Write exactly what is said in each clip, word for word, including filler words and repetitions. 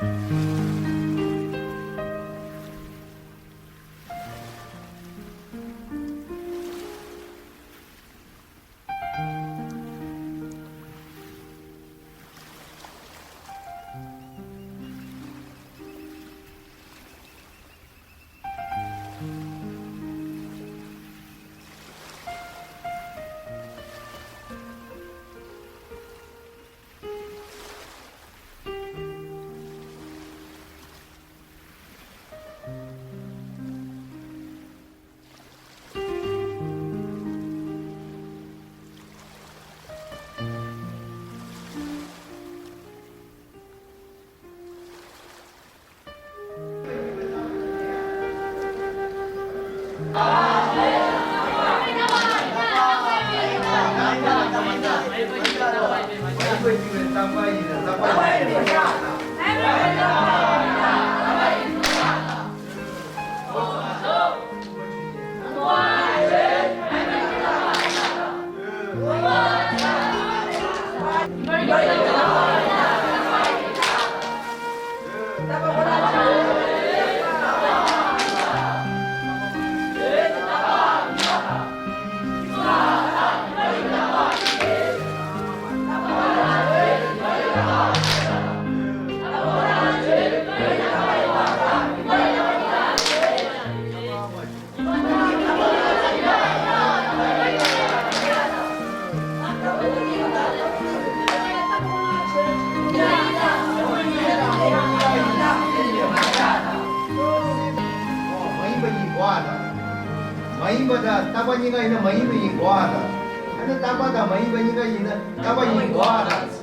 མ་ཡིན་པ་གཉིས་གོ་ཨ་དང་། མ་ཡིན་པ་དང་རྟག་པ་གཉིས་ཀ་ཡིན་ན་མ་ཡིན་པ་གཉིས་གོ་ཨ་དང་། ཨ་ནི་རྟག་པ་དང་མ་ཡིན་པ་གཉིས་ཀ་ཡིན་ན་རྟག་པ་གཉིས་གོ་ཨ་དང་།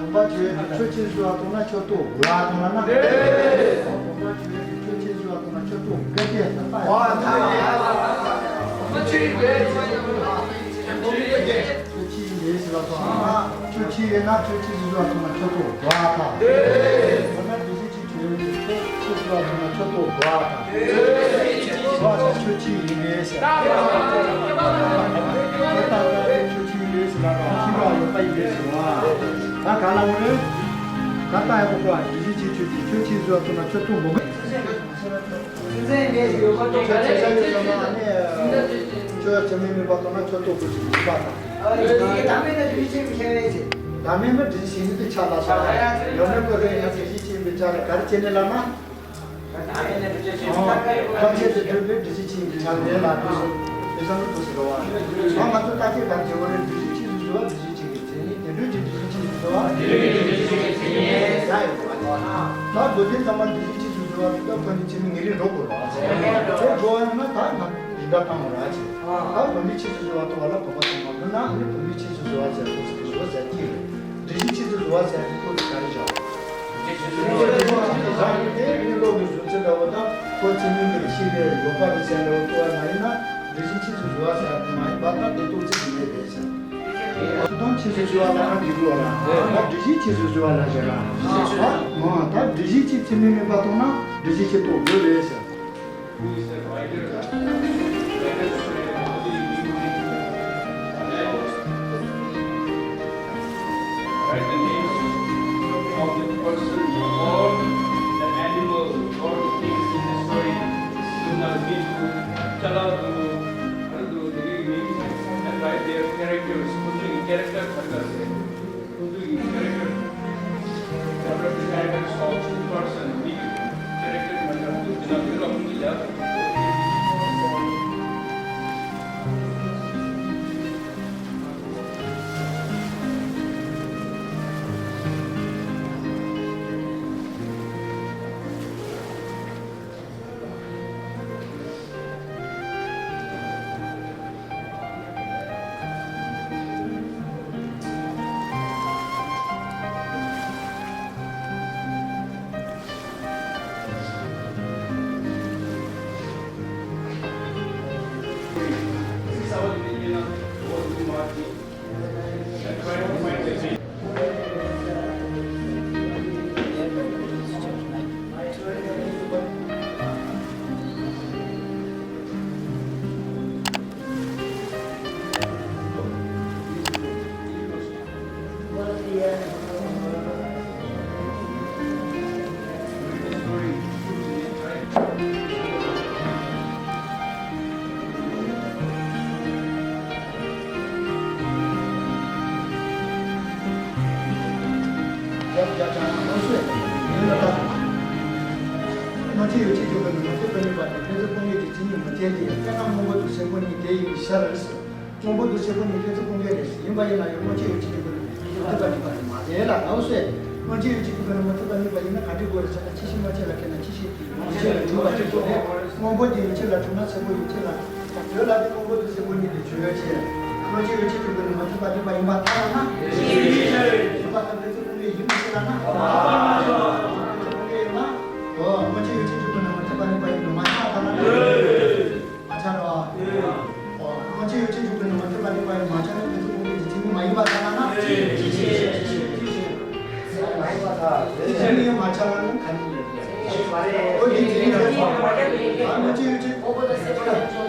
བུམ་པ་བྱས་ཏེ་ཆོས་ཅན་བཟོ་བ་མཐོང་ན་ཆོས་རྟོགས་དགོས་ཨ་མཐོང་ན་ན། བུམ་པ་བྱས་ཏེ་ཆོས་ཅན་བཟོ་བ་མཐོང་ན་ཆོས་རྟོགས་དགོས་ཀྱི་ཡོད་ན། ཆོས་ཅན་ཡིན་པས་ཟེར་བ་མཐོང་ན། ཆོས་ཅན་ཡོད་ན་ཆོས་ཅན་བཟོ་བ་མཐོང་ན་ཆོས་རྟོགས་དགོས་ཨ་ཐ། འོ་ན་འདི་བཞིན་གྱི་ཆོས་ཡོད་ཀྱི་ཆོས་ཆོས་ཟེར་བ་ཐོག་མ་ཆོས་ཐོག་འགྲོ་བ་དང་། འགྲོ་བ་དང་ཆོས་ཅན་ཡིན་པས་ཟེར། འགྲོ་བ་དང་ཆོས་ཅན་ཡིན་པས་ཟེར་ལ་དང་ཤེས་པ་ཡོད་པ་ཡིན་པས་ཟེར་བ། ད་ག་ལ་འོ་རེད། ད་ལྟ་ཡག་པོ་གོ་བ་འདི་བཞིན་གྱི་ཆོས་ཅན་ཆོས་ཅན་ཟེར་བ་ཐོག་མ་ཆོས་ཐོག་འགྲོ་གི། ཆོས་ཅན་ཡོད་པ་ཐོག་མ་ནི་ཆོས་ཅན་མིན་པ་ཐོག་མ་ཆོས་ཐོག་འགྲོ་ཞིག་ཡིན་པ་དང་། བདག་མེད་ན་འདི་བཞིན་གཤེགས་པའི་ཁྱད་པར་ཅན། བདག་མེད་ན་འདི་བཞིན་གཤེགས་པའི་ཁྱད་པར་ཅན། ཡོད་མེད་པའི་ཁྱད་པར་ཅན་འདི་བཞིན་གཤེགས་པའི་ཁྱད་པར་ཅན་ལ་ན། ཐམས་ཅད་དུ་གྲུབ་པའི་འདི་བཞིན་གཤེགས་པའི་ཁྱད་པར་ཅན་ལ་འདུག་སེ། དེ་ཙམ་དུ་འདུག་སེ་རེད་བ། ང་ཚོ་ལྟ་ཅི་གང་བྱེད་པ་རེད། འདི་བཞིན་གཤེགས་སུ་གསོལ་བ་འདི་བཞིན་གཤེགས་པའི་མཚན་ཉིད། དེ་འདྲ་ཅིག་འདི་བཞིན་གཤེགས་སུ་གསོལ་བ་འདི་འདྲ་ཅིག་འདི་བཞིན་གཤེགས་པའི་མཚན་ཉིད་ཡ་ཡོད་པ་ན། ད་དགོས་དོན་ཚང་མ་འདི་བཞིན་གཤེགས་སུ་གསོལ་བ་སྐབས་ཁ་ནས་ཕྱི་མ་ཉིན་རེ་འགྲོ་དགོས་རེད་བ། དེ་འགྲོ་ཡོང་ན་ད་ང་རིན་བདག་བཏང་དགོས་ར་ཅིག་ད་བུམ་པའི་གཤེགས་སུ་གསོལ་བ་ཐོབ་པ་ལ་བུམ་པ་ཚང་མ་དགོས་ན་ཨ་ནི་བུམ་པའི་གཤེགས་སུ་གསོལ་བ་ཟེར་དགོས་ཟེར་གྱི་རེད། འདི་བཞིན་གཤེགས་སུ་གསོལ་བ་ཟེར་དེ་ཐུགས་སུ་ཆ་རེ་བཞག་འདི་བཞིན་གཤེགས་སུ་གསོལ་བ་ཟེར་དེ་མི་སློབ་པའི་གཟུགས་ཅན་འདྲ་བོ་དང་ཁོ་ཚེ་མིན་པའི་ཤེས་པའི་ཡོད་པ་རེད་ཟེར་འདྲ་བོ་ཐུག་པ་མ་ཡིན་ན། འདི་བཞིན་གཤེགས་སུ་གསོལ་བ་ཟེར་དེ་མ་ཡིན་པ་ལྟར་དེ་ཐུགས་ཚིག་གི་མེད་པས་ཟེར། ཐུགས་དམ་གཤེགས་སུ་གསོལ་བ་ལ་ན་འདི་དགོས་ལ། ད་འདི་བཞིན་གཤེགས་སུ་གསོལ་བ་ལ་ཟེར་ར། ད་ད་འདི་བཞིན་གཤེགས་ཚེ་མིན་མིན་པ་མཐོང་ན་འདི་བཞིན་གཤེགས་རྟོགས་དགོས་པས་ཟེར། Who is the writer? Let us say, how do you mean? Write the names of the person or the animal or the things in the story. Suna, Bitu, Chala, Dulu, Haradu, the names, and write their characters. Who is the character? What does it? What are the characters of the person? Character matter. སྔོན་ཆད་ཡོད་ཅེས་བརྗོད་པ་ནི་མ་ཐོས་པ་ནི་པ་སྟེ། ཕན་ཚུན་སྤོང་ལས་ཀྱི་སྤྱི་ཉིད་མི་འཐད་དེ། དཔེར་ན་སྔོན་པོ་དང་སེར་པོ་གཉིས་དེ་ཡི་ཤར་ཟེར། སྔོན་པོ་དང་སེར་པོ་གཉིས་ཕན་ཚུན་སྤོང་ལས་རེད་ཟེར། ཡིན་པ་ཡིན་ན་ཡང་སྔོན་ཆད་ཡོད་ཅེས་བརྗོད་པ་ནི་མ་ཐོས་པ་ནི་པ་ཡིན་མ་རེད་ལ་ནའོ་ཟེར། སྔོན་ཆད་ཡོད་ཅེས་བརྗོད་པ་ནི་མ་ཐོས་པ་ནི་པ་ཡིན་ན་ག་འདྲ་དགོས་རེད་ཟེར་ན། ཕྱི་ཕྱིར་མ་ཕྱིར་ལ་ཁེལ་ན་ཕྱི་ཕྱིར་ཡོད་ཅེས་ལ་གྲུབ་པ་གཅིག་པོ་རེད། སྔོན་པོ་དེ་ཡོད་ཅེས་ལ་གྲུབ་ན་སེར་པོ་ཡོད་ཅེས་ལ། བོད་ལ་དེ་སྔོན་པོ་དང་སེར་པོ་གཉིས་ལས་བྱུང་ཡོད་ཅེས། སྔོན་ཆད་ཡོད་ཅེས་བརྗོད་པ་ནི་མ་ཐོས་པ་ནི་པ་ཡིན་པར་ཐལ་ན། ཡིན་པར་ཐལ། ཕན་ཚུན་སྤོང་ལས་ཡིན་མི་སྲིད་ལ་ན། ཕན་ཚུན་སྤོང་ལས་ཡིན་ན། འོ། སྔོན་ཆད་ཡོད་ཅེས་བརྗོད་པ་ནི་མ་ཐོས་པ་ནི་པ་ཡིན་པར་མ་ཆགས་ཐལ་ན། མ་ཆགས་རོ། འོ། སྔོན་ཆད་ཡོད་ཅེས་བརྗོད་པ་ནི་མ་ཐོས་པ་ནི་པ་ཡིན་མ་ཆགས་ན། ཕན་ཚུན་སྤོང་ལས་ཀྱི་སྤྱི་ཉིད་མ་ཡིན་པར་ཐལ་ན། སྤྱི་ཉིད་མ་ཆགས་ན་ག་ནི་ཡོད། འོ། དེ་སྤྱི་ཉིད་རེད། སྔོན་ཆད་ཡོད་ཅེས།